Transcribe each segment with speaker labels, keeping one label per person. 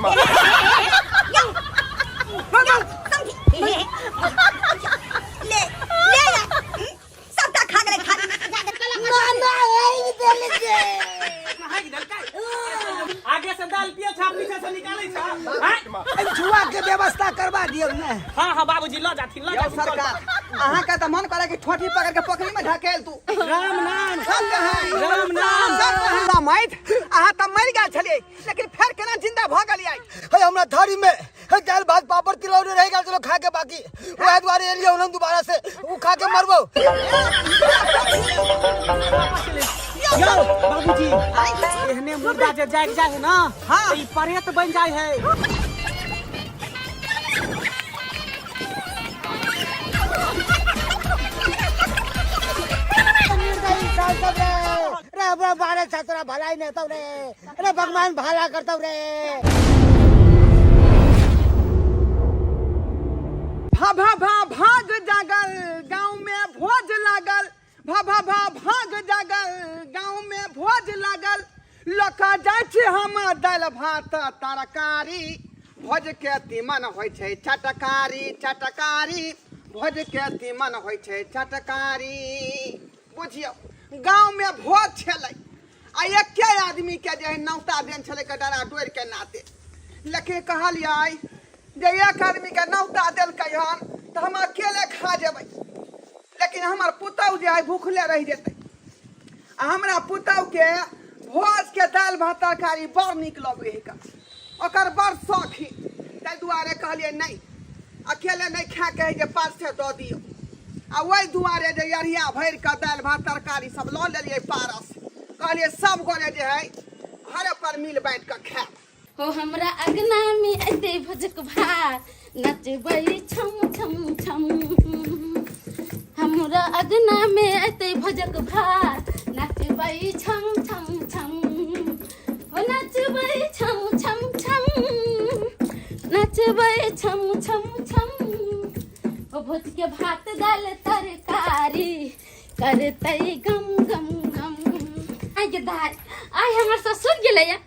Speaker 1: यौ, यौ, समझी। ले ले ले सबटा खा गेलै खा
Speaker 2: ना ना हे देल जे
Speaker 3: आगे से दाल पिए छा पीछे से निकाले छा हैं?
Speaker 2: ए, जुआ के व्यवस्था करवा दियौ ने।
Speaker 3: हाँ हाँ बाबूजी, ल जाथिन, ल
Speaker 4: यौ
Speaker 3: जाथिन।
Speaker 4: सरकार, अहाँ के तऽ मन करे कि ठोठी पकड़ के पोखरी में ढकेल तू।
Speaker 3: राम नाम
Speaker 4: सब कहे।
Speaker 3: राम नाम।
Speaker 4: सब कहे। मैथ अहाँ तऽ मरि गेल छलियै, लेकिन फेर केना जिंदा भऽ गेलियै?
Speaker 2: हे, हमरा थारी में हे दाल भात पापड़ तिलौरी रह गेल चलो खा के, बाकी वह दुआरे एलियो हम दोबारा से उ खा के मरबो।
Speaker 3: यौ बाबूजी, एहने मुर्दा जे जाग जाए है ना,
Speaker 4: हाँ।
Speaker 3: तो ई प्रेत बन जाए है।
Speaker 2: निर्दयी इंसान सब रे रे, हमरा मारे छा तोरा भलाई नहीं होतौ रे। अरे भगवान भला करतौ रे।
Speaker 4: भा भा भा भाग जागल गांव में भोज लागल, भा भा भा भाग जागल गांव में भोज लागल, लका जाइ छी हम दालि भात तरकारी, भोज के तीमन होइ छै चटकारी चटकारी, भोज के तीमन होइ छै चटकारी। बुझियौ, गांव में भोज छलै आ एके आदमी के जे है नौता देन छलै के डरा डोरि के नाते, लेकिन कहलियै जे एक आदमी के नौता देलकै हन तऽ हम अकेले खा जेबै, लेकिन हमर पुतहु जे है भूखले रहि जेतै। आ हमरा पुतहु के भोज के दालि भात तरकारी बड़ नीक लगै है, ओकर बड़ शौक है, ताहि दुआरे कहलियै नहि, अकेले नहि खाके है जे पार्सल दऽ दियौ। आ ओहि दुआरे जे अरिया भरि कऽ दालि भात तरकारी सब लऽ लेलियै पारस, कहलियै सब गोरे जे है घरे पर मिल बाँटि कऽ खायब।
Speaker 5: हो हमरा अगना में अते भोजक भात, नचबै छम छम छम। हमरा अगना में अते भोजक भात, नचबै छम छम छम। हो नचबै छम छम छम, नचबै छम छम छम। हो भोज के भात दाल तरकारी करतै गम गम गम। आइ के दाय, आइ हमर ससुर गेलै या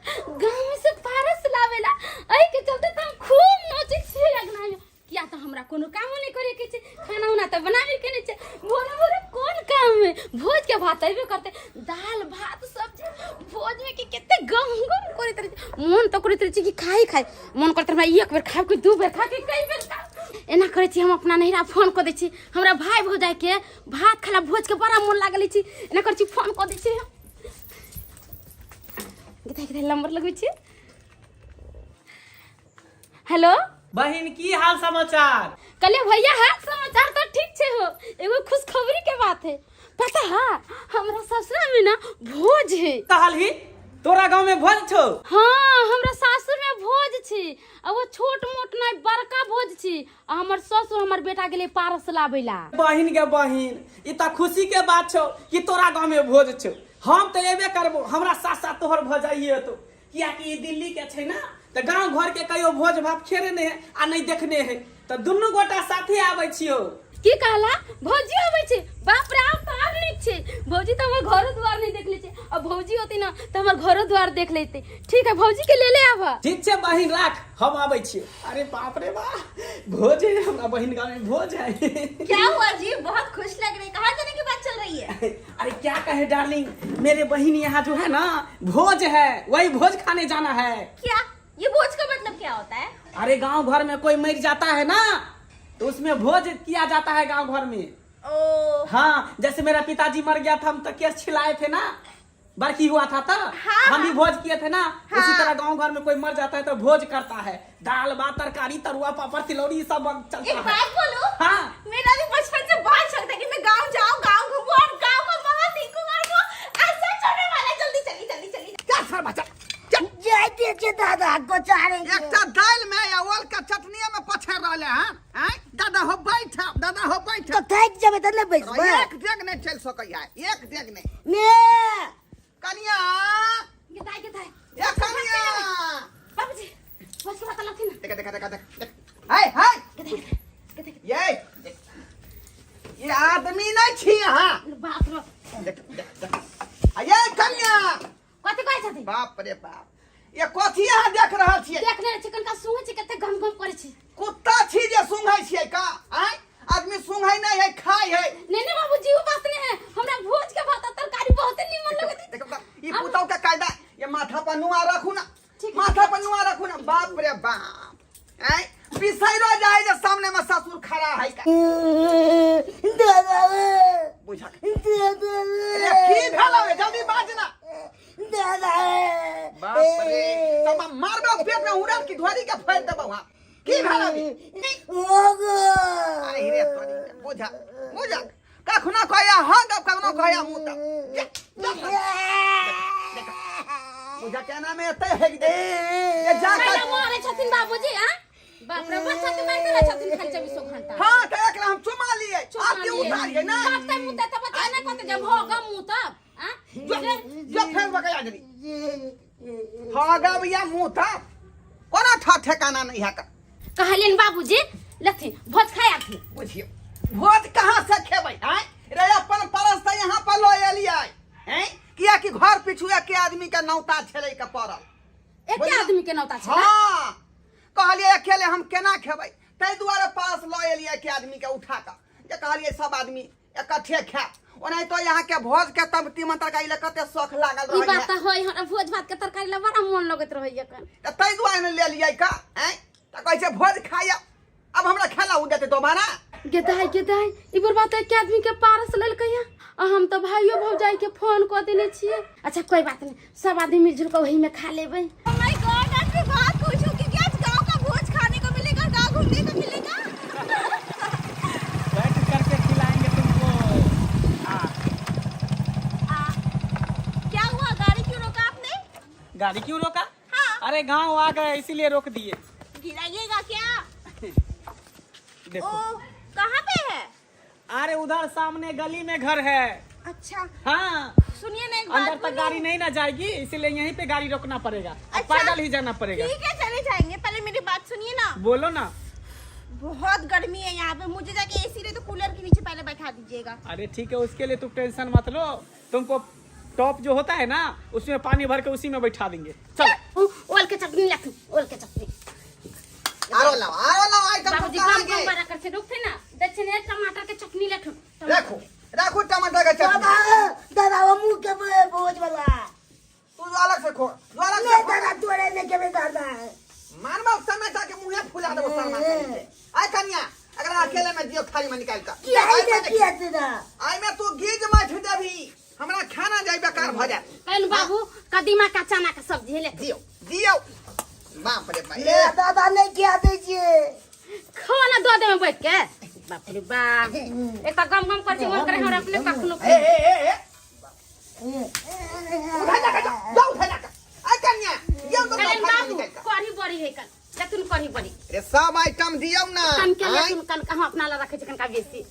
Speaker 5: गाँव से पारस लावेला, एहि के चलते तऽ हम खूब नोचै छियै अगना में। किया तऽ हमरा कोनो कामो नहि करे के छै, खाना उना तऽ बनाबे के नहि छै, भोरे भोरे कोन काम है, भोज के भात अयबे करतै, दाल भात सब्जी भोज में के कते गम गम करैत रहै छै। मोन तऽ करैत रहै छै कि खाइ खाइ, मोन करैत हमरा एक बेर खाब कि दू बेर खा कि कई बेर खाब। एना करै छी हम अपना नैहरा फोन कऽ दै छी, हमरा भाय भौजाइ के भात खाला भोज के बड़ा मोन लागल अछि, एना करै छी फोन कऽ दै छी। गीता गीता नंबर लगबै छी। हेलो
Speaker 3: बहिन, की हाल समाचार?
Speaker 5: कले भैया, हाल समाचार तो ठीक छे हो, एगो खुशखबरी के बात है। पता है हमरा ससुरा में ना भोज है।
Speaker 3: कहल ही तोरा गांव में भोज छौ?
Speaker 5: हाँ, हमरा सासुर में भोज छी, आ वो छोट मोट नहीं बड़का भोज छी, आ हमर ससुर हमर बेटा गेले पारस लाबैला।
Speaker 3: बहिन के बहिन, ई त खुशी के बात छौ कि तोरा गांव में भोज छौ। हम त एबे करबो, हमरा साथ साथ तोहर भौजाइए तो, कियाकि ई दिल्ली के छै ना, त गांव घर के कहियो भोज भात खेने नहीं है आ नहीं देखने है, त दुनू गोटा साथे आबै छियौ।
Speaker 5: की कहला, भौजी आबै छै? बाप रे, आब तऽ आर नीक छै। भौजी तऽ हमर घरो द्वार नहीं देख ले छै, आ भौजी होती ना तऽ हमर घरो द्वार देख लेते। ठीक है, भौजी के ले ले आब।
Speaker 3: ठीक छै बहिन, राख, हम आबै छियौ। अरे बाप रे बा, भोज है हमरा बहिन गांव में भोज है।
Speaker 1: क्या हुआ जी, बहुत खुश लग रहे, कहाँ जाने की बात चल रही है?
Speaker 3: अरे क्या कहे डार्लिंग, मेरे बहन यहाँ जो है ना भोज है, वही भोज खाने जाना है।
Speaker 1: क्या ये भोज का मतलब क्या होता है?
Speaker 3: अरे गांव घर में कोई मर जाता है ना तो उसमें भोज किया जाता है गांव घर में।
Speaker 1: ओ
Speaker 3: हाँ, जैसे मेरा पिताजी मर गया था, हम तो केस छिलाए थे ना, बरखी हुआ था तो
Speaker 1: हाँ,
Speaker 3: हम भी भोज किए थे ना।
Speaker 1: हाँ।
Speaker 3: उसी तरह गांव घर में कोई मर जाता है तो भोज करता है, दाल भात तरकारी तरुआ पापड़ तिलौरी सब चलता
Speaker 1: एक
Speaker 3: है।
Speaker 1: बात बोलूं?
Speaker 3: हाँ।
Speaker 1: मेरा भी बचपन से बहुत शौक था कि मैं गांव जाऊं, गांव घूमूं और गांव का माहौल देखूं और वो ऐसा छोड़ने वाला। जल्दी चली चली चली।
Speaker 4: चल सर बच्चा चल।
Speaker 2: जय दे छे दादा को चारे के।
Speaker 4: एकटा दालि में या ओल के चटनी में पछड़ रहले हन। आँय दादा हो बैठ, दादा हो बैठ।
Speaker 2: तो थाकि जेबै तऽ नहि बैसबै।
Speaker 4: एक डेग नहीं चल सकैया, एक डेग नहीं।
Speaker 2: ने
Speaker 4: कनिया
Speaker 5: गीता गीता
Speaker 4: ए कनिया,
Speaker 5: बाबूजी बस के बात लथिन ना।
Speaker 4: देख देख देख देख देख, हाय हाय
Speaker 5: गीता गीता गीता।
Speaker 4: ये ये आदमी नहीं छी अहाँ।
Speaker 5: बाप रे,
Speaker 4: देख देख देख, आ ये कनिया
Speaker 5: कथी कहै छथिन?
Speaker 4: बाप रे बाप, ये कथी अहाँ देख रहल छियै?
Speaker 5: देखने छी
Speaker 4: बाप रे बाप आय बिसैरो जाय जे सामने में ससुर खड़ा है का
Speaker 2: दादा
Speaker 4: बुझा
Speaker 2: दादा
Speaker 4: रे की भेलो रे जल्दी बाज ना
Speaker 2: दादा
Speaker 4: बाप रे तब मारबो पेट में उड़ल की धोरी के फाड़ देबो हां की भेलो रे अरे रे तोरी के, बुझा बुझा कखनो कहया हाँ गप कखनो कहया मुँह तक जा, जा, जा। बुझा के नाम एते हेक दे ए, जा
Speaker 5: कैला
Speaker 4: कर
Speaker 5: मारे छथिन बाबूजी आ बाप रे बच्चा के मारते रहे छथिन खाली चौबीसों घंटा
Speaker 4: हाँ तो एकरा हम चुमा लिए आरती उतारिए ना
Speaker 5: तब मुँह तब बच्चा ना कहते जब होगा मुँह तब आ
Speaker 4: जो जो फेर बकया जरी हाँ गब या मुँह तब कोना ठा ठेकाना नहीं है का
Speaker 5: कहलियन बाबूजी लथिन भोज खाय आथिन
Speaker 4: बुझियो भोज कहाँ से खेबै आँय रे अपन परस तऽ यहाँ पर लऽ एलियै हैं कियाकि घर पिछू एके आदमी के नौता छेलै के पड़ल
Speaker 5: एके
Speaker 4: बुझलियै?
Speaker 5: आदमी के नौता छलै
Speaker 4: हाँ कहलियै अकेले हम केना खेबै ताहि दुआरे पास लऽ एलियै एके आदमी के उठा कऽ जे कहलियै सब आदमी इकट्ठे खायब ओनाहितो यहाँ के भोज के तब तीमन तरकारी लए कते शौख लागल
Speaker 5: ई
Speaker 4: रहैया
Speaker 5: बात तऽ होय हमरा भोज भात के तरकारी ला बड़ा मोन लगैत रहैया कन
Speaker 4: तऽ ताहि दुआरे ने लेलियै का आँय तऽ कहै छै भोज खाय अब हमरा खेला उ देते दोबारा
Speaker 5: गेदाय गेदाय ई बुढ़बा तऽ एके आदमी के पारस लेलकै या आ हम तऽ भाइयो भौजाई के फोन कऽ देने छियै अच्छा कोई बात नहीं सब आदमी मिलजुल के वही में खा लेबै
Speaker 1: Oh my God, आज मैं बहुत खुश हूँ क्योंकि आज गांव का भोज खाने को मिलेगा और गांव घूमने को मिलेगा।
Speaker 3: बैठ करके खिलाएंगे तुमको हाँ
Speaker 1: आ, क्या हुआ गाड़ी क्यों रोका आपने?
Speaker 3: गाड़ी क्यों रोका
Speaker 1: हाँ।
Speaker 3: अरे गांव आ गए इसीलिए रोक दिए
Speaker 1: गिराइएगा क्या?
Speaker 3: देखो
Speaker 1: ओ कहाँ पे है?
Speaker 3: अरे उधर सामने गली में घर है
Speaker 1: अच्छा
Speaker 3: हाँ
Speaker 1: सुनिए ना एक बात
Speaker 3: अंदर तक
Speaker 1: बोलूं?
Speaker 3: गाड़ी नहीं ना जाएगी इसीलिए यहीं पे गाड़ी रोकना पड़ेगा और
Speaker 1: अच्छा।
Speaker 3: पैदल ही जाना पड़ेगा
Speaker 1: ठीक है चले जाएंगे पहले मेरी बात सुनिए ना
Speaker 3: बोलो ना
Speaker 1: बहुत गर्मी है यहाँ पे मुझे जाके एसी नहीं तो कूलर के नीचे पहले बैठा दीजिएगा
Speaker 3: अरे ठीक है उसके लिए तुम टेंशन मत लो तुमको टॉप जो होता है ना उसमें पानी भर के उसी में बैठा देंगे चल
Speaker 5: ओल के चटनी लखू ओल के चटनी
Speaker 4: आरो लाओ आरो लाओ आइटम
Speaker 5: बाबूजी
Speaker 4: सब कहाँ
Speaker 5: कम कम
Speaker 4: गे?
Speaker 5: बड़ा कर से रुकते ना दक्षिण टमाटर के चटनी लखू
Speaker 4: राखू राखू टमाटर के चटनी
Speaker 2: दादा दादा वो मुंह के बोझ वाला
Speaker 4: तू अलग से खो तू अलग से
Speaker 2: नहीं
Speaker 4: खो
Speaker 2: दादा तोरे नहीं के दादा
Speaker 4: मानबा समय जाके मुंहे फुला देबो शर्मा के आय कन्या अगर अकेले में दियो थाली में निकाल के
Speaker 2: किया
Speaker 4: आय
Speaker 2: है
Speaker 4: में
Speaker 2: किया दादा
Speaker 4: आय में तू गीज मत देबी हमरा खाना जाय बेकार भ जाय
Speaker 5: कहलु बाबू कदीमा का चना के सब्जी है ले
Speaker 4: दियो दियो बाप रे बाप
Speaker 2: ले दादा नहीं किया दै छियै
Speaker 5: खाना दऽ देबै बैठ के बाप रे बाप एक तऽ गम गम करै छै मन करे हमरा अपने कखनो
Speaker 4: ए ए ए ए उठा जा जा जा उठा जा आय कन्या दियो तो
Speaker 5: कहलनि
Speaker 4: थाली में
Speaker 5: बाबू
Speaker 4: निकाल के
Speaker 5: कढ़ी बड़ी है कल जतुन कढ़ी बड़ी
Speaker 4: रे सब आइटम दियो ना
Speaker 5: कनके
Speaker 4: आय
Speaker 5: लेथुन कनका हम अपना ला रखै छी कनका बेसी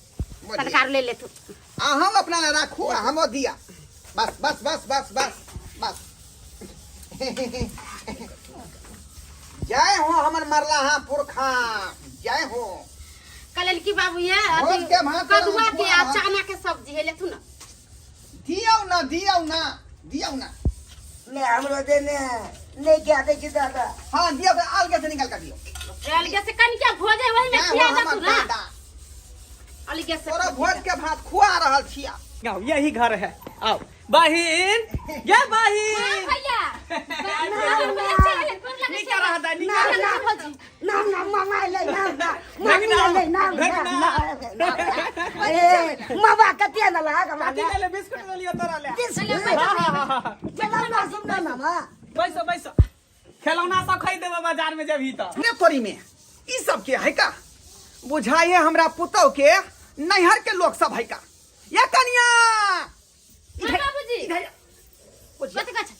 Speaker 4: बढ़िया।
Speaker 5: कनका आर ले लेथुन
Speaker 4: अहाँ अपना ला राखू आ हमो दिया बस बस बस बस बस बस जय हो हमर मरला हाँ पुरखा जय हो
Speaker 5: कहलनि की बाबू ये
Speaker 4: भोज के भात
Speaker 5: कदुआ के आ
Speaker 4: खुआ।
Speaker 5: चना के सब्जी है लेथुन ना
Speaker 4: दियौ ना दियौ ना दियौ ना
Speaker 2: ले हमरो देने नहीं किया दै छियै दादा
Speaker 4: हाँ दियौ तो अलगे से निकाल कर दियौ
Speaker 5: अलगे से कनिका भोज है वही में
Speaker 4: जय हो
Speaker 5: खिया
Speaker 4: हमर
Speaker 5: देथुन ना
Speaker 4: दादा
Speaker 5: अलगे से
Speaker 4: तोरा भोज के भात खुआ रहल छिया
Speaker 3: आओ यही घर है आओ बहिन ये
Speaker 5: हाँ
Speaker 3: बहिन
Speaker 5: भैया
Speaker 3: निका रहा था निका
Speaker 2: नाम नाम नाम नाम मामा एलै नाम नाम मामी एलै नाम नाम नाम ए मामा कते न लाग हमरा
Speaker 3: कथी ले ले बिस्कुट ले लियो तोरा ले
Speaker 2: बिस्कुट
Speaker 3: हाँ हाँ हाँ हाँ
Speaker 2: चला ना सुन ना मामा
Speaker 3: बैसो बैसो खेलौना सब खरीद देबो बाजार में जबही तो
Speaker 4: ने तोरी में ई सब के है का बुझाइए हमरा पुतौ के नैहर के लोग सब है का ये कनिया
Speaker 5: हाँ बाबूजी
Speaker 4: इधर आ। बुझिया।
Speaker 5: कथी कहै छै?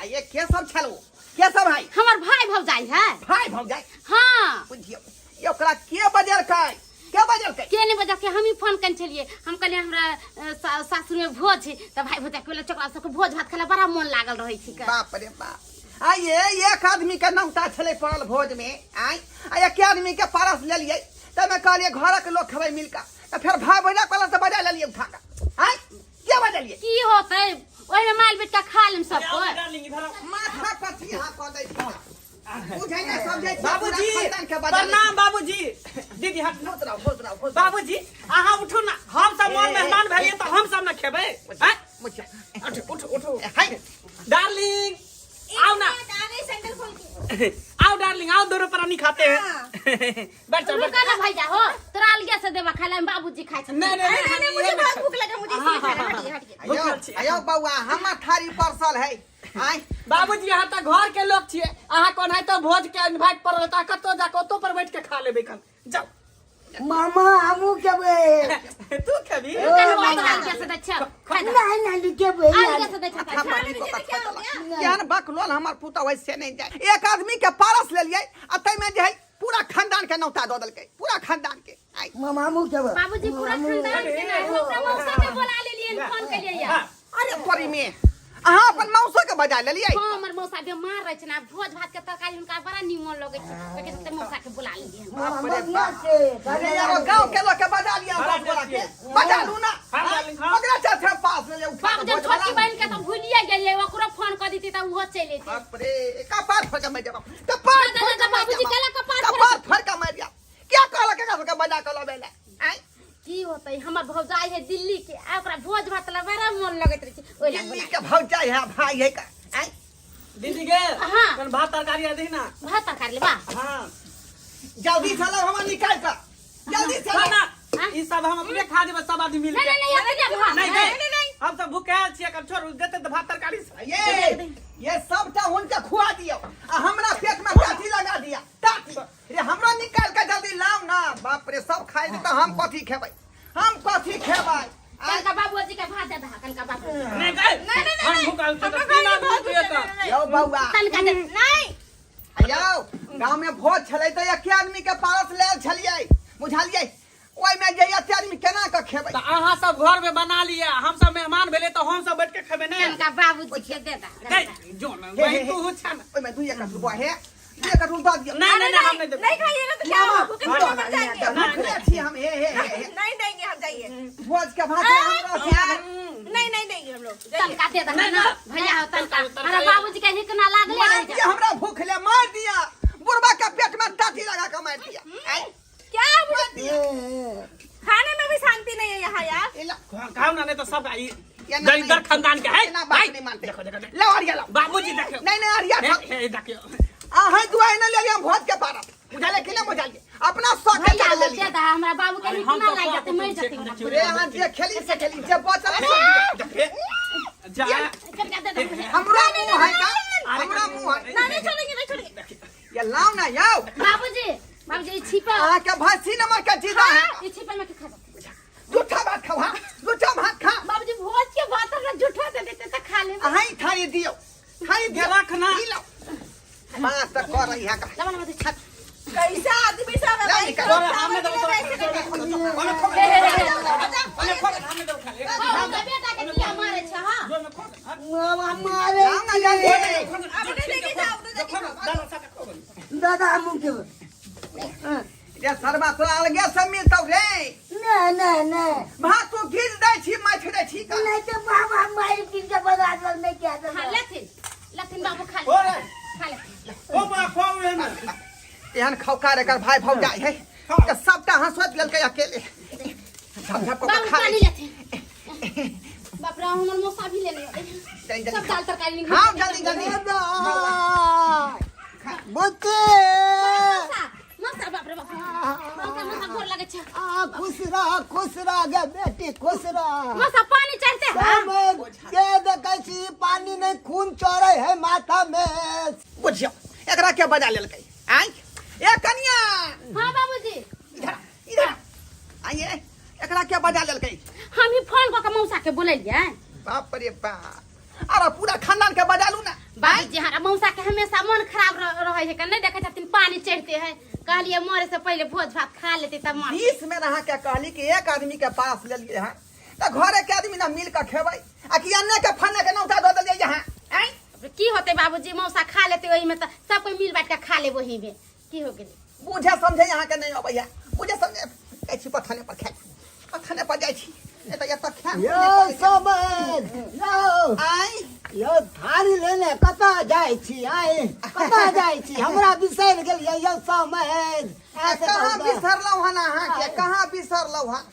Speaker 4: आ ये के सब छलो के सब है
Speaker 5: हमर भाई भौजाई है
Speaker 4: भाई भौजाई
Speaker 5: हाँ
Speaker 4: बुझियो ये ओकरा के बजलकै के बजलकै
Speaker 5: के नहीं बजा के हम ही फोन कन छलिए हम कहलिए हमरा सासुर में भोज है तऽ भाई भौजाई के बोले चोकरा सबके भोज भात खेला बड़ा मन लागल रहै छै
Speaker 4: बाप रे बाप आ ये एक आदमी के नौता छलै पड़ल भोज में आय आ एक आदमी के पारस लेलियै तमे कहलियै घरक लोग खेबै मिलका तऽ फेर भाई बहिना कहला से बजा लेलियै उठा के आय के बजलियै
Speaker 5: की होतै ओहिमे माल बेट के खा लेम सब कोइ
Speaker 3: डार्लिंग इधर आओ।
Speaker 4: माथा पति हां कऽ दै छी बुझै नै समझै छी
Speaker 3: बाबूजी
Speaker 4: पूरा खानदान के बजा
Speaker 3: प्रणाम बाबूजी दीदी हट
Speaker 4: होत रहो होत रहो होत रहो।
Speaker 3: बाबूजी अहाँ उठू ना हम सब मोर मेहमान भेलिए तऽ हम सब ना खेबै आँय?
Speaker 4: मुझे
Speaker 3: उठू उठू उठू
Speaker 4: हाय
Speaker 3: डार्लिंग आओ ना
Speaker 1: आ गई सैंडल खोल के
Speaker 3: आओ आओ डार्लिंग आओ, दोनों प्राणी खाते हैं। बैठ जाओ, बैठ
Speaker 5: रुका ना भैया हो, तोरा अलगे से देबा खाय ला, बाबूजी खाय छथिन।
Speaker 3: नहीं नहीं
Speaker 1: अरे नहीं नहीं, मुझे बहुत भूख लगा, मुझे इसलिए खाना। हटिए हटिए।
Speaker 4: आयो आयो बौआ, हमर थारी परसल है। आय
Speaker 3: बाबूजी, यहाँ तक घर के लोग छिए, अहाँ कोन है तो भोज के इनवाइट पर रहता, कतो जा कतो पर बैठ के खा लेबे कन। जाओ।
Speaker 2: मामा, हमू खेबै।
Speaker 3: तू खेबी?
Speaker 5: रुका ना, बाबू अलगे से दै छौ, खाय दे।
Speaker 2: नहीं नहीं, खेबै।
Speaker 5: अलगे से दै छौ, खाय।
Speaker 4: खाय को कथा चला केहन बकलोल हमर पुतहु है से नहीं जाए। एक आदमी के पारस लेलियै आ ताहिमे जे है पूरा खानदान के नौता दऽ देलकै, पूरा खानदान के। आय
Speaker 2: मामा, हमू खेबै।
Speaker 5: बाबूजी, पूरा खानदान के ना, हम अपना मौसा के बोला लेलियन, फोन केलियै।
Speaker 4: अरे तोरी में अहाँ अपन मौसो के बजा लेलियै?
Speaker 5: हाँ, हमर मौसा बीमार रहै छै ने, भोज भात के तरकारी हुनका बड़ा नीमन लगै छै, ओहिके चलते मौसा के बोला लेलियै।
Speaker 2: मामा,
Speaker 4: बाप रे
Speaker 2: बढ़िया
Speaker 4: बाप।
Speaker 2: छै।
Speaker 4: अरे यार, गाँव के लोग के बजा लिया,
Speaker 3: बड़ा
Speaker 4: बोला के
Speaker 3: टेस्टी।
Speaker 4: बजा लू ना।
Speaker 3: हाँ, डार्लिंग, हाँ।
Speaker 4: ओकरा चलते पास ले उठा
Speaker 5: बाबूजी,
Speaker 4: के भोज
Speaker 5: छोटकी
Speaker 4: वाला।
Speaker 5: बहन के तऽ भूलिए गेलियै, ओकरो फोन कऽ दिती तऽ ओहो चलि अयतै।
Speaker 4: बाप रे, कपार फोड़ के मर जाब, कपार
Speaker 5: ना, ना,
Speaker 4: फोड़ के
Speaker 5: ना,
Speaker 4: मर
Speaker 5: बाबूजी,
Speaker 4: जाब।
Speaker 5: केला कपार फोड़?
Speaker 4: कपार फोड़ के मर जाब। क्या कहलक एकरा सबके बजा के लबै ला? आँय?
Speaker 5: की होतै, हमर भौजाई है दिल्ली के, आ ओकरा भोज भात ला बड़ा मन लगैत रहै छै, ओहि ला
Speaker 4: दिल्ली
Speaker 5: बोला।
Speaker 4: के भौजाई है भाई है का? आँय?
Speaker 3: दीदी गे।
Speaker 5: हाँ।
Speaker 3: कन भात तरकारी आ दही ना।
Speaker 5: भात तरकारी लेबा?
Speaker 3: हाँ।
Speaker 4: जल्दी से लाओ, हमरा निकाल के जल्दी से
Speaker 3: ना
Speaker 4: लाओ।
Speaker 3: ना।
Speaker 5: हाँ?
Speaker 3: ई सब हम अपने खा जेबै सब आदमी मिल
Speaker 5: नहीं
Speaker 3: के।
Speaker 5: नहीं नहीं, अपने भात।
Speaker 3: नहीं
Speaker 5: नहीं
Speaker 3: नहीं नहीं, हम सब भूखायल छियै, कब छोड़ देते तऽ भात तरकारी से।
Speaker 4: ये सबटा हुनके खुआ दियौ आ हमरा पेट में टाटी लगा दिया टाटी। रे, हमरा निकाल के जल्दी लाओ ना। बाप रे, सब खाइ दे तऽ हम कथी खेबै, हम कथी खेबै? आँय?
Speaker 5: कनका बाबूजी के भात दे दहा, कनका बाबू।
Speaker 3: नहीं गए,
Speaker 1: नहीं, नहीं,
Speaker 3: हम
Speaker 1: नहीं।
Speaker 3: भूखायल छियै
Speaker 1: हमरा
Speaker 3: तऽ तीन
Speaker 1: घर में
Speaker 3: आदमी
Speaker 1: बहुत
Speaker 3: छियै
Speaker 1: भूख
Speaker 3: तऽ।
Speaker 1: लगल।
Speaker 4: यौ बौआ।
Speaker 5: तनका दे।
Speaker 1: नहीं।
Speaker 4: यौ, गाँव में भोज छलै तऽ एके आदमी के पारस लेल छलियै, बुझलियै? ओहिमे जे एते आदमी केना के खेबै?
Speaker 3: तऽ अहाँ सब घर में बना लिअ, हम सब मेहमान भेलै तऽ हम सब बैठ के खेबै ने।
Speaker 5: कनका बाबूजी के दे दहा।
Speaker 3: नहीं जो ना
Speaker 4: हे,
Speaker 3: वही
Speaker 4: हे,
Speaker 3: तू छा ना।
Speaker 4: ओहिमे दुई एक रुपया हे, दुई एक रुपया दऽ दियौ।
Speaker 3: नहीं नहीं नहीं, हम नहीं देबै।
Speaker 1: नहीं खाइएगा तो क्या होगा? भूखे
Speaker 3: हाँ।
Speaker 1: मर जाएंगे।
Speaker 4: भूखले छी हम। हे हे हे हे।
Speaker 1: नहीं देंगे हम, जाइए।
Speaker 4: भोज के भात हमरा
Speaker 1: यार, नहीं नहीं देंगे हम लोग, जाइए।
Speaker 5: तनका दे दहा
Speaker 3: नहीं,
Speaker 5: ना
Speaker 3: ना।
Speaker 5: भैया हो, तनका।
Speaker 3: तरकारी।
Speaker 5: हमरा बाबूजी के हिक ना लागले
Speaker 4: मार
Speaker 5: रह
Speaker 4: दिया
Speaker 5: जा।
Speaker 4: हमरा भूखले मार दिया, बुढ़बा के पेट में टाटी लगा के मार दिया। आय,
Speaker 1: क्या
Speaker 4: मार दिया।
Speaker 1: खाने में भी शांति नहीं है यहाँ यार।
Speaker 4: ए ला,
Speaker 3: खाओ ना, नहीं तो सब ई
Speaker 4: ये ना-
Speaker 3: दरिद्र खानदान के है।
Speaker 4: एना बात नहीं मानते।
Speaker 3: देखो देखो देखो।
Speaker 4: लाओ अरिया लाओ।
Speaker 3: बाबूजी देखियो।
Speaker 4: नहीं नहीं, अरिया खाओ।
Speaker 3: हे, हे, देखियो।
Speaker 4: अहाँ दुआई न लेलियै हम भोज के पारब, बुझलियै कि नहि बुझलियै? अपना शौक के
Speaker 5: भैया
Speaker 4: चले
Speaker 5: हो,
Speaker 4: लेलियै।
Speaker 5: दे दहा, हमरा बाबू के
Speaker 3: अरे
Speaker 5: हिक
Speaker 3: हम
Speaker 5: ना
Speaker 3: तो
Speaker 5: लाग
Speaker 3: खा
Speaker 5: जेतै,
Speaker 3: के
Speaker 5: मरि
Speaker 3: देखियो,
Speaker 5: जेतै हमरा।
Speaker 3: देखियो।
Speaker 4: रे, अहाँ जे खेली से खेली, जे बचल से दियौ।
Speaker 3: देखे जा।
Speaker 5: कनका दे दहा।
Speaker 4: हमरो मुँह है का? हमरा मुँह है?
Speaker 1: नहीं नहीं, छोड़ेंगे नहीं, छोड़ेंगे।
Speaker 4: ये लाओ ना यौ।
Speaker 5: बाबूजी, बाबूजी, ई छिपा।
Speaker 4: अहाँ के भैंसी नंबर के जीजा है।
Speaker 5: ई छिपा में के खा जाते।
Speaker 4: झूठा भात खाओ। हाँ, झूठा भात खा।
Speaker 5: बाबूजी, भोज के भात हमरा झूठा दे देते तऽ खा लेबै।
Speaker 4: अहाँ ही थारी दियौ, थारी दियौ।
Speaker 3: रख ना।
Speaker 4: ई लाओ। बात तऽ कर रही है का?
Speaker 5: लबन मत छत।
Speaker 1: कैसा आदमी सब है
Speaker 4: लाओ
Speaker 1: भाई?
Speaker 4: निकाल।
Speaker 3: तोरा हमने देबो, तोरा
Speaker 1: कैसे नहीं
Speaker 3: ओने खोल,
Speaker 5: हे हे हे।
Speaker 3: ओने खोल, हमने देबो खाली।
Speaker 5: हाँ, बेटा के किया मारे छ? हां,
Speaker 3: जो में खोल, हाँ।
Speaker 2: मामा, मारे।
Speaker 4: लाओ ना जल्दी।
Speaker 1: अपने लेके जाओ, अपने लेके
Speaker 3: खोल,
Speaker 1: जाओ।
Speaker 3: दादा साथे खोल।
Speaker 2: दादा, हमू खेबै।
Speaker 4: रे सरबा, तोरा अलगे से मिलतौ रे।
Speaker 2: नहीं नहीं नहीं।
Speaker 4: भात तू घीच दै छी, माछ दै छी का?
Speaker 2: नहीं तो बाबा मार पीट के बगा दल, नहीं क्या
Speaker 5: खा लेथिन, लेथिन बाबू, खा
Speaker 3: ओ
Speaker 5: ले,
Speaker 3: रे,
Speaker 5: खा लेथिन।
Speaker 3: ओ बा खोल रे ना।
Speaker 4: एहन खौकार एकर भाई भौजाई है तऽ सबटा हंसोत लेलकै अकेले, झप झप कऽ के
Speaker 5: बाबू
Speaker 4: खा
Speaker 5: पानी
Speaker 4: लै।
Speaker 5: लेथिन। बाप रे, हमर मौसा भी लेने अबै।
Speaker 4: जल्दी जल्दी
Speaker 5: सब दाल तरकारी।
Speaker 4: खाओ जल्दी जल्दी।
Speaker 6: बुच्ची।
Speaker 5: मौसा, मौसा, बाप रे बाप, मौसा, मौसा, गोर लगै छै।
Speaker 6: आ, खुश रह, खुश रह गे बेटी, खुश रह।
Speaker 5: मौसा, पानी चढ़ते हां?
Speaker 6: सब के देखै छी, पानी नहीं खून चढ़ै है माथा में।
Speaker 4: बुझियौ, एकरा के बजा लेलकै? आँय ए कनिया।
Speaker 5: हां बाबूजी।
Speaker 4: इधर आ, इधर आ। आइए, एकरा के बजा लेलकै?
Speaker 5: हम ही फोन कऽ के मौसा के बोलेलियै।
Speaker 4: बाप रे बाप, अरे पूरा खानदान के बजा लू ना।
Speaker 5: बाबूजी, हमरा मौसा के हमेशा मन खराब रहै है, नहीं देखै छथिन पानी चढ़ते है। कहलिए मरे से पहले भोज भात खा लेते तब मर।
Speaker 4: 20 में अहाँ के कहली कि एक आदमी के पास लेलिए हँ तऽ घरे के आदमी ना मिल के खेबै, आ कि अन्ने के फन्ने के नौता दऽ देलियै यहाँ? आँय?
Speaker 5: की होते बाबूजी, मौसा खा लेते ओही में तऽ सब कोई मिल बांट के खा लेब, ओही में की हो गेलै?
Speaker 4: बुझे समझे यहाँ के नहीं अबै है, बुझे समझे। जाइ छी पथने पर खाए, पथने पर जाइ छी, नहि तऽ एतऽ खाए।
Speaker 6: यौ समझ यौ।
Speaker 4: आँय?
Speaker 6: यौ, थारी लेने कतऽ जाइ छी? आँय, कतऽ जाइ छी? हमरा बिसरि गेलियै यौ समझ?
Speaker 4: आ कहाँ बिसरलहुँ हन अहाँके, कहाँ बिसरलहुँ हन?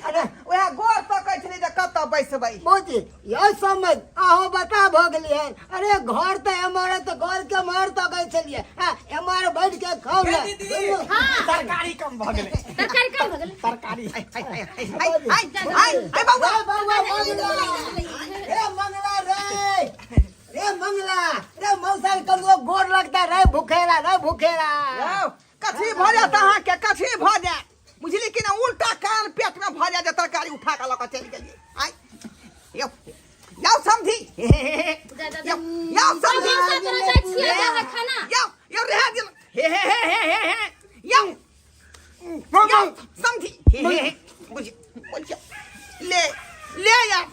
Speaker 6: अरे
Speaker 4: वएह गोर तकै छलै जे कतऽ बैसबै?
Speaker 6: मोदी यौ समझ अहो बता भऽ गेलियै। अरे घर तऽ एमहर है, तऽ घर के एमहर तऽ गए छलियै। हाँ, एमहर बैठ के खाउ ने।
Speaker 3: दीदी तरकारी कम भऽ गेलै।
Speaker 5: तरकारी कम भऽ गेलै।
Speaker 3: तरकारी
Speaker 4: हाय हाय हाय हाय हाय हाय हाय बौआ।
Speaker 6: रे बौआ मंगला, रे मंगला, रे रे मंगला, रे मौसा के ककरो गोर लगता रे, भूखेला रे भूखेला।
Speaker 4: यौ, कथी भऽ जायत अहाँके, कथी भऽ जायत बुझली कि ना? उल्टा कान पेट में भऽ जायत जे तरकारी उठा कऽ लऽ कऽ चलि गेलियै। आय यौ यौ समझी,
Speaker 5: जा जा जा।
Speaker 4: यौ यौ समझी।
Speaker 5: मौसा तोरा जाइ छियै जाबै खाना।
Speaker 4: यौ यौ रह दियौ। हे हे हे हे हे हे यौ यौ समझी, हे हे हे बुझ बुझ ले ले यार।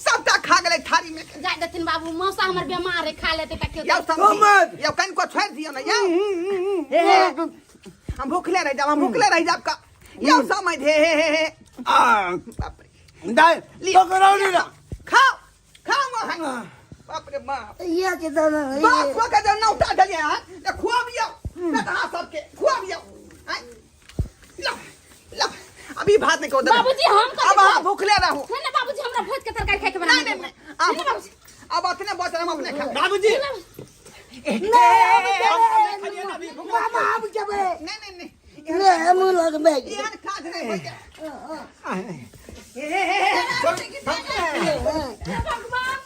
Speaker 4: सबटा खा गेलै थारी में।
Speaker 5: जा देथिन बाबू, मौसा हमर बेमार है, खा लेते त
Speaker 4: यौ समझी, यौ कनिको छोड़ि दियौ ने यौ। हे हे हम भूखले रहि जाब, हम भूखले रहि जाब का यौ समझ। हे हे हे हे बाप रे।
Speaker 6: दाल पकड़ौनी ना।
Speaker 4: खाओ खाओ मोहन। बाप रे बाप।
Speaker 2: ये के दादा।
Speaker 4: बाप खुआ के जे नौता देलियै हन जे खुआबियौ बेटा सबके खुआबियौ। आँय, लो लो अभी भात नहीं खाओ।
Speaker 5: बाबूजी, हम कथी
Speaker 4: अब अहाँ
Speaker 5: खाउ?
Speaker 4: भूखले रहू।
Speaker 5: नहीं ना बाबूजी, हमरा भोज के तरकारी खाए के बना
Speaker 4: नहीं नहीं नहीं
Speaker 5: नहीं ना बाबूजी।
Speaker 4: अब अपने बचल हम अपने खाओ।
Speaker 3: बाबूजी।
Speaker 2: मामा हम जेबै।
Speaker 4: नहीं नहीं नहीं।
Speaker 2: नहीं हम लगबै।
Speaker 4: एहन काज नहीं होइए।
Speaker 5: भगवान।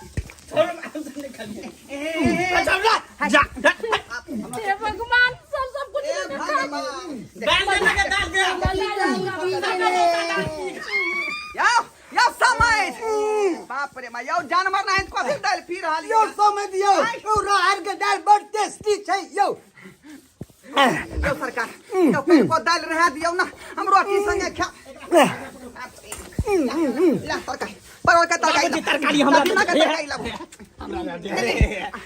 Speaker 3: जा जा।
Speaker 5: हे भगवान, सब सब कुछ
Speaker 4: ए
Speaker 5: लेके खा
Speaker 4: भगवान।
Speaker 3: दाल दे ना के दाल दे।
Speaker 4: यौ यौ समय बाप रे मा यौ जानवर नहीं कथी दालि पी रहल
Speaker 6: यौ समझ यौ, यौ राहर के दाल बड़ टेस्टी छै यौ।
Speaker 4: यौ सरकार, यौ कनिको दालि रहा दियौ ना, हम रोटी संगे खा ला। तरकारी परवल के तरकारी।
Speaker 3: बाबूजी, तरकारी हमरा
Speaker 4: कदीमा के
Speaker 3: दे।
Speaker 4: तरकारी लाबू।
Speaker 3: हमरा दे,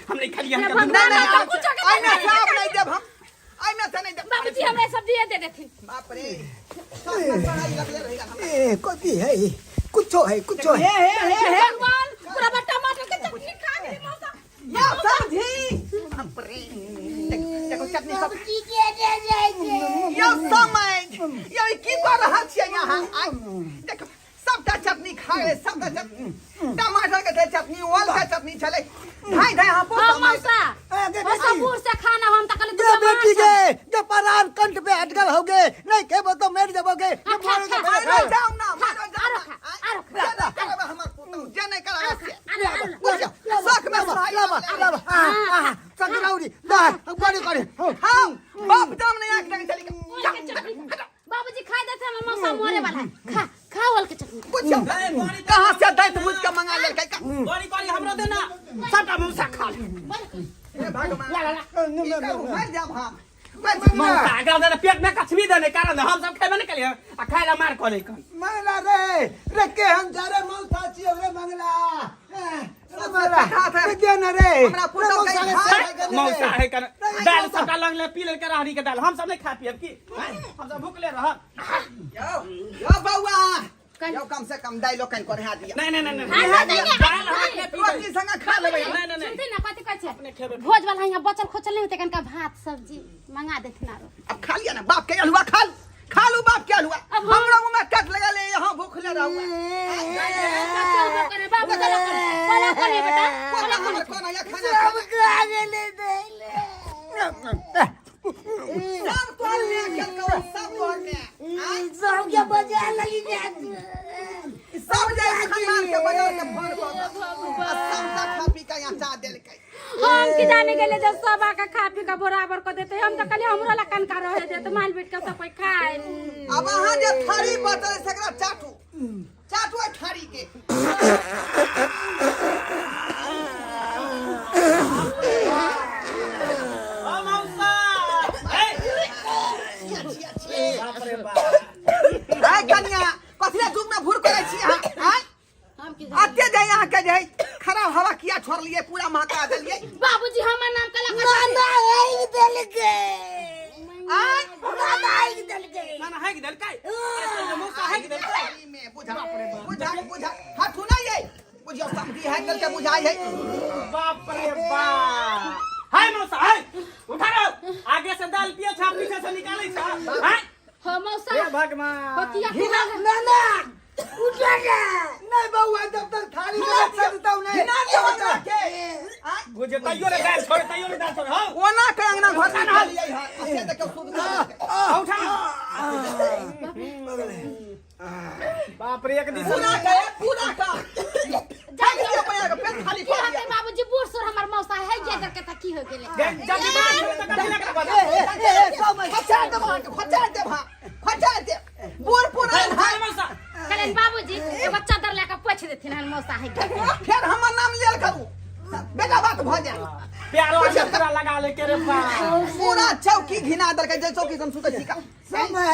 Speaker 3: हम नहीं खालिए। हम
Speaker 5: भगवान,
Speaker 4: नहीं नहीं
Speaker 5: हम कुछो के
Speaker 4: एहिमे से आब नहीं देब हम, एहिमे से नहीं देब।
Speaker 5: बाबूजी, हमरा सब्जी दे देथिन।
Speaker 4: बाप रे, सब में सड़ाई लगले रहेगा हमरा।
Speaker 6: ए कथी है? कुछो है, कुछो है।
Speaker 4: हे हे हे हे
Speaker 5: भगवान, पूरा बा टमाटर के चटनी खा गेली मौसा।
Speaker 4: यौ समझी, बाप रे, देखो देखो चटनी सब।
Speaker 2: की के दे जाइ छै।
Speaker 4: यौ समझ यौ, ई की कऽ रहल छियै यहाँ? आइ देखो सबटा चटनी खा गेलै, सबटा चटनी, टमाटर के छलै चटनी, ओल के चटनी छलै, धाइ धाइ हम
Speaker 5: हाँ मौसा।
Speaker 6: ए, गे
Speaker 5: मौसा
Speaker 6: बेटी।
Speaker 5: बूढ़ से खाना हम तक
Speaker 6: गे बेटी गे, जे परान कंठ पे अटकल होगे, नहीं खेबो तो मर जबोगे।
Speaker 5: खा, खा, खा।
Speaker 4: मारो जाऊ ना, मारो जाऊ
Speaker 5: आरो
Speaker 4: ना।
Speaker 5: खा, आरो खा।
Speaker 4: जे नहि करबै हमर पुतहु, जे नहि करबै से।
Speaker 5: आरो, आरो।
Speaker 4: बुझियौ, शौक में सहाय
Speaker 6: लाबा लाबा आ आ सकरौरी दा गड़ी गड़ी।
Speaker 4: हाँ बाप जाम नहीं आँख लगे चली।
Speaker 5: ओल के चटनी खा। बाबूजी खा देते, हमर मौसा मरे वाला है। खा खा ओल के चटनी।
Speaker 4: बुझियौ कहाँ से दैत बुझ के मंगा लेलकै का।
Speaker 3: बड़ी बड़ी हमरो देना, सबटा मौसा खा ले।
Speaker 4: हे भगवान, की करू, मरि जाब हम। मरि जाब।
Speaker 3: मौसा एकरा देना पेट में कछबी देने कारण हम सब खेबे नहीं कलिए आ खाए ला मार कले कन।
Speaker 6: मंगला रे रे के हम जा रे मौसा छियौ रे मंगला। ए, रे मंगला रे दे ना रे।
Speaker 4: हमरा पुतहु के
Speaker 6: रे
Speaker 4: खा
Speaker 6: मौसा रे।
Speaker 3: मौसा है कर दाल सबटा लंग ले पी लेल के राहरी के दाल हम सब नहीं खा पियब की? हम सब भूखले रहब।
Speaker 4: यौ यौ बौआ यौ, कम से कम दाइलो कनि कर दिया।
Speaker 3: नहीं नहीं नहीं नहीं।
Speaker 5: हाँ, नहीं, नहीं,
Speaker 3: दाल हम अपने पीबै।
Speaker 4: रोटी संगे खा लेबै।
Speaker 3: नहीं नहीं नहीं।
Speaker 5: सुनते ना कथी कहै छै?
Speaker 3: अपने खेबै।
Speaker 5: भोज वाला यहाँ बचल खोचल नहीं होते, कनका भात सब्जी मंगा देथिन आरो।
Speaker 4: अब खा लिया ना बाप के हलवा, खा लू खा लू बाप के हलवा।
Speaker 5: अब हम-
Speaker 4: हमरा मुंह में कट लगा ले, यहाँ भूखले रहू।
Speaker 5: करे बाबू, कला करे, कला करे बेटा, कला
Speaker 4: कोना
Speaker 5: करे।
Speaker 4: कोना या खाना
Speaker 2: सब
Speaker 4: खाना।
Speaker 2: खा गेलै दालि।
Speaker 4: सब तोहर में खेल करो, सब तोहर में।
Speaker 2: ई सबके बजा लगी जात।
Speaker 4: सब जाय खानदान के बजा के फोन कऽ दऽ। आ सबटा खा पी के यहाँ चा देलकै।
Speaker 5: हम की जाने गेले जब सब आके खा पी के बराबर कर देते। हम तो कहलिए हमरो ला कनका रहे देते, माल बैठ के सब कोई खाए।
Speaker 4: अब अहाँ जे थारी बचल है, सेकरा चाटू चाटू एहि थारी के।
Speaker 3: ओ मौसा ए
Speaker 4: छिया, छिया।
Speaker 3: बाप रे बाप।
Speaker 4: आय कनिया, कथी ला धूप में भूर करै छी अहाँ? आय
Speaker 5: हम की जाने।
Speaker 4: अते जे अहाँ के जे खराब हवा किया छोड़लियै, पूरा महका देलियै।
Speaker 5: बाबूजी, हमर नाम कला।
Speaker 2: नाना आगि देलकै।
Speaker 4: आय
Speaker 2: नाना आगि देलकै।
Speaker 3: ना ना हैक देलकै, मौसा हैक देलकै।
Speaker 4: थारी में बुझा बुझा बुझा हटू ना, ये बुझियौ समझी है देलकै, बुझाइ है।
Speaker 3: बाप रे बाप, हाय मौसा हाय, उठा रहो, आगे से दाल पिए छा, पीछे से निकालै छा। हाय
Speaker 5: हो मौसा।
Speaker 3: हे भगवान।
Speaker 5: हो किया?
Speaker 2: नाना। उठो ने।
Speaker 6: नहीं बउआ, जब तक थाली में सजतौ नहीं।
Speaker 4: ना दियो हमरा के। आय,
Speaker 3: बुझे तैयो रे दाल छोड़, तैयो रे दाल छोड़। हां,
Speaker 4: ओना के अंगना घर में खा लियै हँ। आ से देखियौ सुध
Speaker 3: आ, उठा। बाप रे, एक दिस
Speaker 4: पूरा के पूरा का
Speaker 5: जा
Speaker 4: दियो पैर के पेट खाली
Speaker 5: की
Speaker 4: कर
Speaker 5: होतै
Speaker 4: दिया।
Speaker 5: बाबूजी, बूढ़ सूढ़ हमर मौसा है ये दर के त की हो गेलै?
Speaker 3: जल्दी बना छोड़ त कथी लगा बना।
Speaker 6: ए ए ए, समय
Speaker 4: खचा देब अहाँके, खचा देब, हाँ खचा देब। बूढ़ पुरान है।
Speaker 3: मौसा।
Speaker 5: कहलनि बाबूजी, एगो चादर लए कऽ पोछि देथिन हन मौसा है के।
Speaker 4: फेर हमर नाम लेल करू, बेटा बात भऽ जायत।
Speaker 3: प्यारो आके पूरा लगा ले के रे बा।
Speaker 4: पूरा चौकी घिना देलकै जे चौकी से हम सुतै छी का।
Speaker 6: समय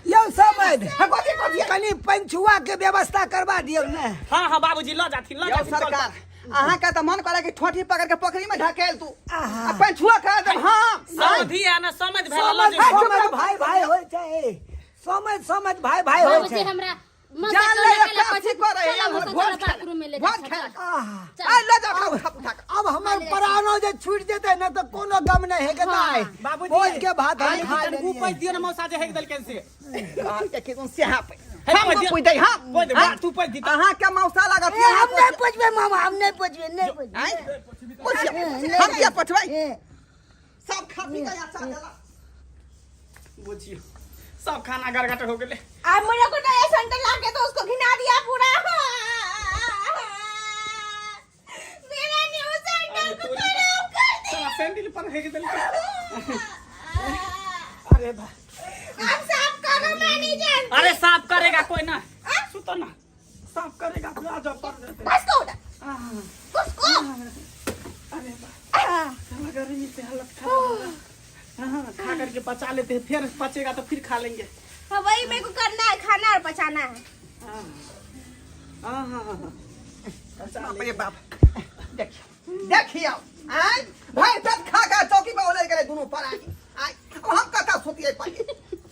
Speaker 6: यौ, समय।
Speaker 4: हाँ, कथी कथी?
Speaker 6: कनि पंचुआ के व्यवस्था करवा दियौ ने।
Speaker 3: हां हां बाबूजी, ल जाथिन, ल
Speaker 4: यौ
Speaker 3: जाथिन।
Speaker 4: सरकार, अहाँ के तऽ मन करे कि ठोठी पकड़ के पोखरी में ढकेल तू
Speaker 6: आहा।
Speaker 4: आ पंछुआ कर देब हम।
Speaker 3: समझी है ना, समझ भेल, ल
Speaker 6: समझ
Speaker 3: जेबै।
Speaker 6: समझ भाई भाई होइ छै, समझ समझ भाई भाई होइ
Speaker 5: बाबूजी
Speaker 6: छै।
Speaker 5: हमरा मौसा
Speaker 4: जान
Speaker 5: चलो
Speaker 4: ले
Speaker 5: चलो
Speaker 4: काफी करे
Speaker 5: चलो मौसा,
Speaker 4: भोज
Speaker 5: चलो
Speaker 4: खाए
Speaker 5: बाथरूम में ले
Speaker 4: भोज
Speaker 5: जा।
Speaker 4: खाए।
Speaker 6: आहा।
Speaker 5: चल।
Speaker 4: आ ले जाओ, उठा उठा के।
Speaker 6: अब हमर प्राणो जे छूट जेतै ने तऽ कोनो गम नहि हेतै।
Speaker 3: बाबूजी,
Speaker 6: भोज के भात हम खा
Speaker 3: तनि
Speaker 6: लेलियै।
Speaker 3: ऊपर दियो ने मौसा जे हेक देलकन से।
Speaker 4: के के से हाँ पे
Speaker 3: हे,
Speaker 4: हम
Speaker 3: पैज दियो।
Speaker 4: पूछ दे, हाँ।
Speaker 3: पैज दे,
Speaker 4: हाँ?
Speaker 3: तू पैज दी।
Speaker 4: अहाँ के मौसा लागत।
Speaker 2: ए, हम नहीं पूछबे मामा, हम नहीं पूछबे, नहीं पूछबे।
Speaker 4: आँय? पूछियो, हम किया पठबै?
Speaker 2: ए,
Speaker 4: सब खा पी के अच्छा देला।
Speaker 3: बुझियो सब खाना गड़गड़ हो गेले।
Speaker 1: अब मेरे को नया सैंडल ला के तो उसको घिना दिया पूरा। मेरा न्यू सैंडल को खराब कर दिया।
Speaker 3: साला सैंडल पर हेक देलकै। अरे बा,
Speaker 1: अब साफ करो, मैं नहीं जानती।
Speaker 3: अरे साफ करेगा कोई ना, सुतो ना, साफ करेगा कोई, आ जाओ पर देते।
Speaker 1: बस को उठा उसको।
Speaker 3: अरे बा, साला गर्मी से हालत खराब हो गया। हाँ, खा करके पचा लेते हैं, फिर पचेगा तो फिर खा लेंगे।
Speaker 1: हाँ, वही मेरे को करना है, खाना और पचाना है।
Speaker 3: हाँ हाँ हाँ हाँ, पचा
Speaker 4: बाप
Speaker 3: लेंगे।
Speaker 4: रे बाप, देखियो देखियो, आय भाई पेट खा के चौकी पे ओले गेलै दुनू पर। आय आय, अब हम कतऽ सुतियै पाइए,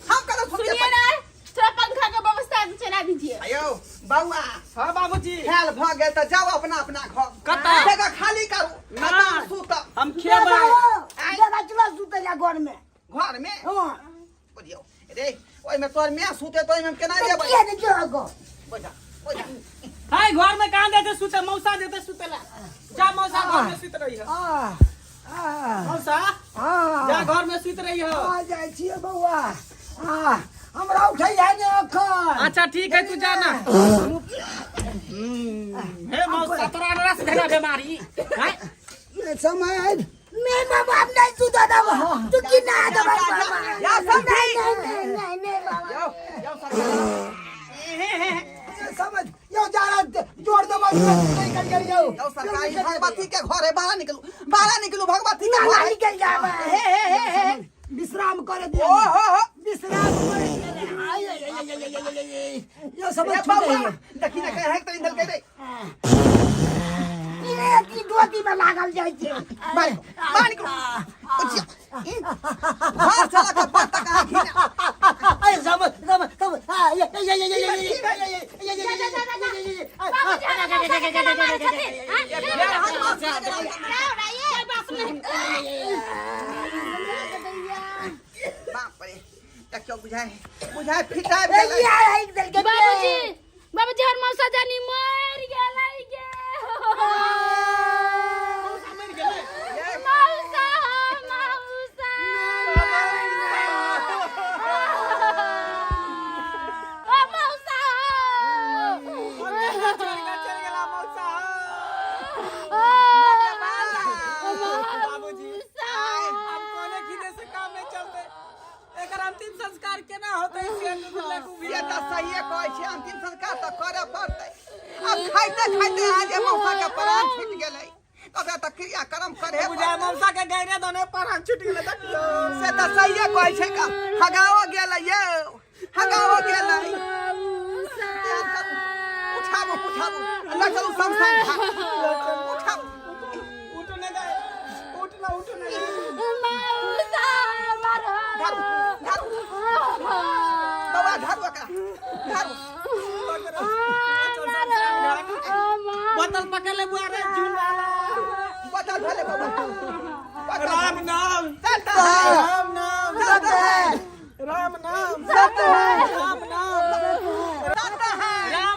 Speaker 4: हम कतऽ सुतियै?
Speaker 1: सुनिए ना, थोड़ा पंखा का व्यवस्था चला दीजिए।
Speaker 4: आयौ बौआ।
Speaker 3: हाँ बाबूजी।
Speaker 4: खेल भऽ गेल तऽ जाउ अपना अपना घर।
Speaker 3: कतऽ?
Speaker 4: जगह खाली करू
Speaker 3: ना।
Speaker 4: खतम सुतब।
Speaker 3: हम खेबै।
Speaker 2: जरा चलो सुतै ला घर में।
Speaker 4: घर में?
Speaker 2: हाँ।
Speaker 4: बुझियौ रे, ओहिमे तोहर माय सुते तऽ ओहिमे हम केना
Speaker 2: तऽ
Speaker 4: जेबै?
Speaker 2: किया नहि जो गो।
Speaker 4: बुझा बुझा।
Speaker 3: हाय, घर में कहाँ देते सुते? मौसा देते सुते ला। जा मौसा, घर में सुत रही है।
Speaker 6: आ आ
Speaker 3: मौसा,
Speaker 6: आ
Speaker 3: जा, घर में सुत रही हो।
Speaker 6: आ जाइ छियै बौआ, आ हमरा उठै है ने अखन।
Speaker 3: अच्छा ठीक है, तू जाना। हे मौसा, तोरा रस भेला बीमारी हैं?
Speaker 6: समय।
Speaker 2: मैं मामा, हम नहीं सुता था, तू की ना दबा।
Speaker 4: या समझी।
Speaker 2: नहीं नहीं नहीं नहीं मामा।
Speaker 4: यौ यौ सरकार।
Speaker 6: समझ यौ, जा जोर दबा निकल गेल यौ।
Speaker 4: यौ सरकार, ई भगवती के घर है, बाहर निकलू, बाहर निकलू, भगवती के
Speaker 2: ना
Speaker 4: घर है।
Speaker 2: निकल जावा।
Speaker 4: हे हे हे हे,
Speaker 6: विश्राम करे दियो।
Speaker 4: ओ हो हो।
Speaker 6: विश्राम करे दियो। आय आय आय आय आय आय आय यौ समझ
Speaker 4: ए
Speaker 6: छूट
Speaker 4: बौआ,
Speaker 6: गई।
Speaker 4: देखी ने कहे त इंदल के रे।
Speaker 2: ये की धोती में लागल जाइ छै।
Speaker 4: बाहर बाहर निकलू, बुझियौ घर चला के पत्ता कहाँ घिना।
Speaker 6: आय समझ समझ समझ, आय आय आय आय आय आय आय आय।
Speaker 5: जा जा जा जा जा, बाबूजी हमर मौसा के केना मारै छथिन, आँय? केना मारै छथिन? कोइ बात नहि।
Speaker 4: बाप रे, देखियौ, बुझाय बुझाय फिटाय
Speaker 2: ए,
Speaker 4: गेलै।
Speaker 2: ये एक दल के।
Speaker 5: बाबूजी, बाबूजी, हमर मौसा जानी मरि गेलै गे। मौसा, मौसा, ओ मौसा।
Speaker 3: चल चल गेला मौसा। बाबूजी, अब कोने खीदे से काम नहीं चलते, एकर अंतिम संस्कार केना होतै से लगू भी।
Speaker 4: से तऽ सहिए कहै छै, अंतिम संस्कार तऽ करऽ पड़तै। आब खाइते खाइते अहाँ जे मौसा के प्राण छूटि गेलै, ओकरा तऽ क्रिया कर्म करे
Speaker 3: बुझाय मौसा के गैरे दने प्राण छूट गेलै, देखियौ।
Speaker 4: से तऽ सहिए कहै छै का, हगाओ गेलै यौ, हगाओ गेलै। ध्यान करू, उठाबू उठाबू, लऽ चलू शमशान घाट, उठाबू।
Speaker 3: उठ ने गए, उठ ना, उठ ने गए।
Speaker 5: मौसा मरो।
Speaker 4: धरू धरू बौआ, धरू एकरा, धरू।
Speaker 3: बोतल पकड़ ले बुआ रे, जून वाला।
Speaker 4: बोतल धले बौआ, बोतल।
Speaker 3: राम नाम
Speaker 4: सत्य है।
Speaker 3: राम नाम
Speaker 4: सत्य है।
Speaker 3: राम नाम
Speaker 4: सत्य है।
Speaker 3: राम नाम
Speaker 4: सत्य है।
Speaker 3: राम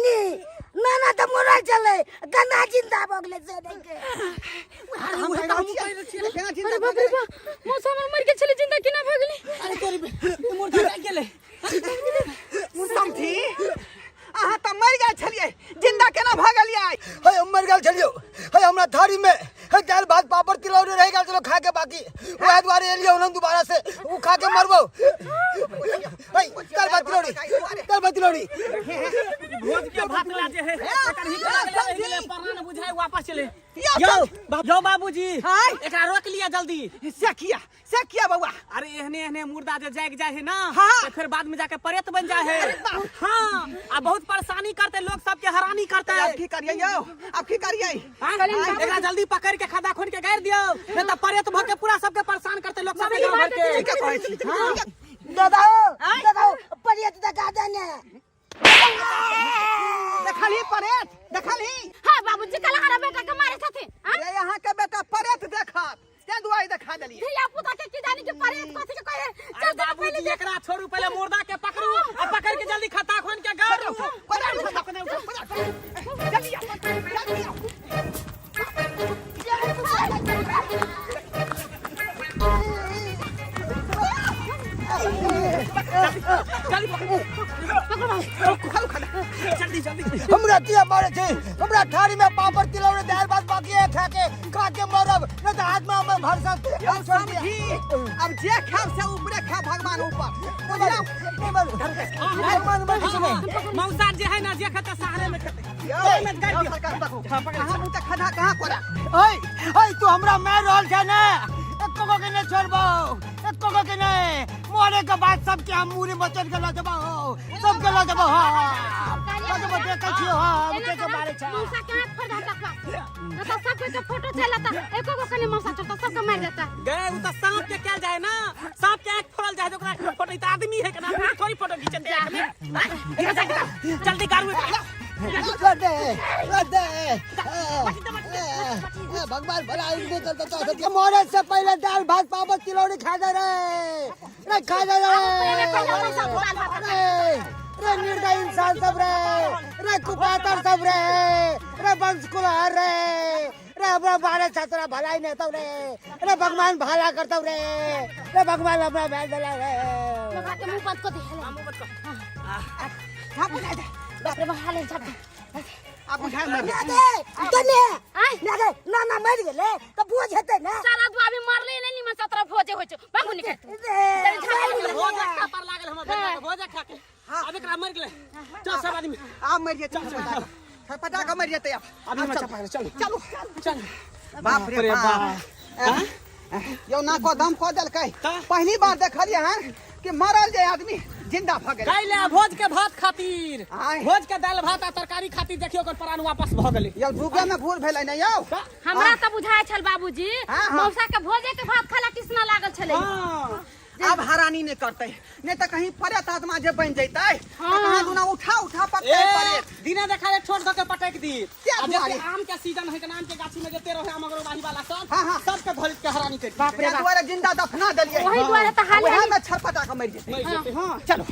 Speaker 2: बहिनी नाना तऽ मरल छलै गन्ना जिंदा भऽ गेलै से देख के।
Speaker 4: हम कहि रहल छियै केना जिंदा
Speaker 5: अरे
Speaker 4: भऽ
Speaker 5: बाप रे
Speaker 4: गेलै?
Speaker 5: बाप, मौसा हमर मरि गेल छलै, जिंदा केना भऽ गेलै?
Speaker 3: अरे तोरी मुर्दा जाग गेलै।
Speaker 4: समधी, अहाँ तऽ मरि गेल छलियै, जिंदा केना भऽ गेलियै?
Speaker 6: हे हम मर गेल छलियो। हे हमरा थारी में हे दाल भात पापड़ तिलौरी रह गेल छलो खा के बाकी, वएह दुआरे एलियो हम दोबारा से उ खा के मरबो। हे दाल भात तिलौरी, दाल भात तिलौरी।
Speaker 3: भोज के भात ला जे है एकर ही लागले रहि गेलै, प्राण बुझाय वापस चले।
Speaker 4: यौ,
Speaker 3: यौ यौ बाबूजी,
Speaker 4: हाय।
Speaker 3: एकरा रोक लिया जल्दी।
Speaker 4: से किया, से किया बौआ?
Speaker 3: अरे एहने एहने मुर्दा जे जाग जाए है ना,
Speaker 4: हाँ।
Speaker 3: तो फिर बाद में जाके प्रेत बन जाए है। हाँ, आ बहुत परेशानी करते, लोग सबके हैरानी करते।
Speaker 4: अब की करियै यौ, अब की करियै?
Speaker 3: हाँ? एकरा जल्दी पकड़ के खदा खोन के गाड़ दियो, नहीं तो प्रेत भ के पूरा सबके परेशान करते लोग सबके गांव भर के।
Speaker 4: ठीके कहै छी।
Speaker 3: हाँ।
Speaker 2: दादा हो, दादा हो, परियत देखा देने।
Speaker 4: देखलही परेत, देखलही?
Speaker 5: हाँ बाबूजी, कल हमारा बेटा के मारे छथिन, हाँ?
Speaker 4: रे यहाँ के बेटा परेत देखत, तें दुआरे देखा देलियै।
Speaker 5: धिया पुता के की जानी कि परेत कथी के कहे।
Speaker 3: अरे
Speaker 5: चल चल
Speaker 3: बाबूजी,
Speaker 5: पहले
Speaker 3: एकरा छोड़ू, पहले मुर्दा के पकड़ू आ पकड़ के जल्दी खता खोन के गाड़ू।
Speaker 4: परेत उठा, परेत उठा, परेत। जल्दी आओ, जल्दी आओ।
Speaker 3: जल्दी पकड़ू।
Speaker 4: खालू खाना।
Speaker 3: जल्दी जल्दी।
Speaker 6: हमरा किया मारे छी? हमरा थारी में पापड़ तिलौरी दाल भात बाकी है, खा के खा के मरब, नहीं तो हाथ में हमर भरसा
Speaker 4: यौ
Speaker 6: छोड़ दिया।
Speaker 4: समझी, अब जे खाब से ऊपरे खा, भगवान ऊपर।
Speaker 6: नहीं मारू, नहीं मारू। भगवान ऊपर किछु नहीं।
Speaker 3: मौसा जे है ना, जे खेते सहारे में खेते।
Speaker 4: यौ,
Speaker 3: ओहिमे गाड़ि
Speaker 4: यौ
Speaker 3: दियौ।
Speaker 4: सरकार देखू।
Speaker 3: हाँ, पकड़।
Speaker 4: अहाँ मुँह तऽ खधा कहाँ कोरा?
Speaker 6: ओए ओए तू हमरा मार रहल छै ने, एको गो के नहीं छोड़बो, एको गो के नहीं। मरे के बाद सबके हम मुरी मचोड़ के लऽ जेबो, सबके लऽ जेबो। हाँ लऽ जेबो, देखै छियौ। हाँ, हम के के मारे छै?
Speaker 5: मौसा के हाथ फोड़ देता बा, न तो सब के फोटो चलता, एको गो कने मौसा चलता सबके मार देता।
Speaker 3: गए उ त सांप के कैल जाए ना, सांप के आंख फोड़ल जाए, ओकरा फोटो। ई त आदमी है के ना, थोड़ी फोटो खींचते आंख में। एकरा जा के जल्दी गाड़ू एकरा।
Speaker 6: छोड़ दे, छोड़ दे। ए, भगवान भला इनके करता तो सत्य। मरे से पहले दाल भात पापड़ तिलौरी खा दे रे, रे खा दे रे। रे रे निर्दयी इंसान सब रे, रे कुपातर सब रे, रे वंश कुलहर रे, रे हमरा मारे छात्रा भलाई नहीं तो रे, रे भगवान भला करता रे, रे भगवान हमरा भेज देला रे।
Speaker 5: मौसा के मुंह बंद कर दे।
Speaker 3: मुंह बंद कर।
Speaker 4: झापू जाय दे।
Speaker 5: बाप रे बाप, हाले झाप दे।
Speaker 4: आब बुझाय मरि
Speaker 2: ना गे, तने
Speaker 5: आय।
Speaker 2: ना गे, ना ना मरि गेलै तऽ बोझ हेतै ने।
Speaker 5: सारा दुआ भी मरले ने निमन से तोरा भोजे होइ छौ, बाबू निकल।
Speaker 3: भोज खा पर लागल हमर बेटा के भोज खा के। अब एकरा मर गेलै, चल सब आदमी।
Speaker 4: आब मरि जेतै, छटपटा कऽ मरि जेतै आब।
Speaker 3: अभी हम चपा चल।
Speaker 4: चलू।
Speaker 3: चल।
Speaker 4: बाप रे
Speaker 3: रे
Speaker 4: बाप।
Speaker 3: बाप।
Speaker 4: यौ ना को दम कऽ देलकै।
Speaker 3: तऽ?
Speaker 4: पहली बार देखलियै हन कि मरल जे आदमी जिंदा भऽ गेलै।
Speaker 3: कैले भोज के भात खातिर,
Speaker 4: आय।
Speaker 3: भोज के दाल भात आ तरकारी खातिर देखियो ओकर प्राण वापस भऽ गेलै।
Speaker 4: यौ दुगो में भूल भेलै ने यौ।
Speaker 5: हमरा तऽ बुझाइ छल बाबूजी,
Speaker 4: हाँ, हाँ।
Speaker 5: मौसा के भोजे के भात खाला किसना लागल छलै।
Speaker 3: हाँ।
Speaker 4: आब हरानी नहि करतै, नहि तऽ कहीं परेत आत्मा जे बनि जैतै तऽ कहाँ दुना उठा उठा पकड़ै
Speaker 3: ए,
Speaker 4: परेत।
Speaker 3: दिने देखारे छोट धके पटक दी।
Speaker 4: क्या
Speaker 3: आ जते
Speaker 4: दुआरे?
Speaker 3: आम के सीजन है के आम के गाछी में जते रहे आम अगरबाही वाला सब,
Speaker 4: हाँ, हाँ।
Speaker 3: सबके धर के हरानी कर।
Speaker 4: बाप रे, दुआरे जिंदा दफना देलियै।
Speaker 5: ओही दुआरे तऽ हाल
Speaker 4: ओएह में छटपटा कऽ मरि जेतै।
Speaker 3: मरि जेतै, हाँ।
Speaker 4: चलो।